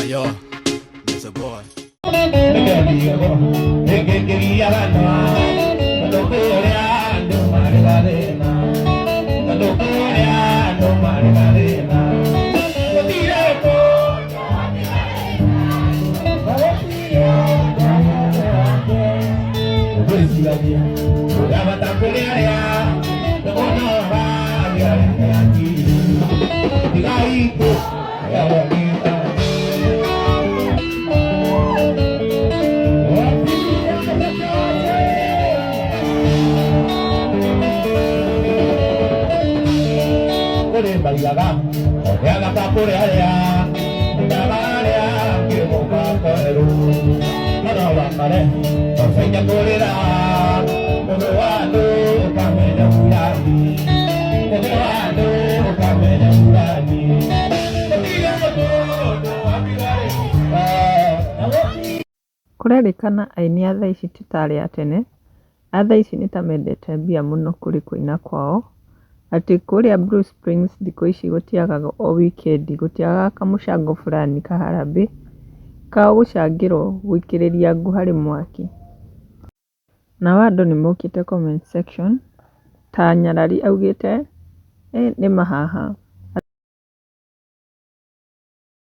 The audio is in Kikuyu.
Yo, it's a boy. Kũrerĩkana aini a thaa ici ti ta arĩa a tene, a thaa ici nĩ ta mendete mbia mũno kũrĩ kũina kwao, atĩ kũrĩa Blue Springs thikũ ici gũtiagaga o wikendi gũtiagaga kamũcango fulani ka harambee, ka gũcangĩrwo gũikĩrĩria ngũ harĩ mwaki. Nao andũ nĩmokĩte comment section ta Nyarari augĩte, ĩ nĩma haha.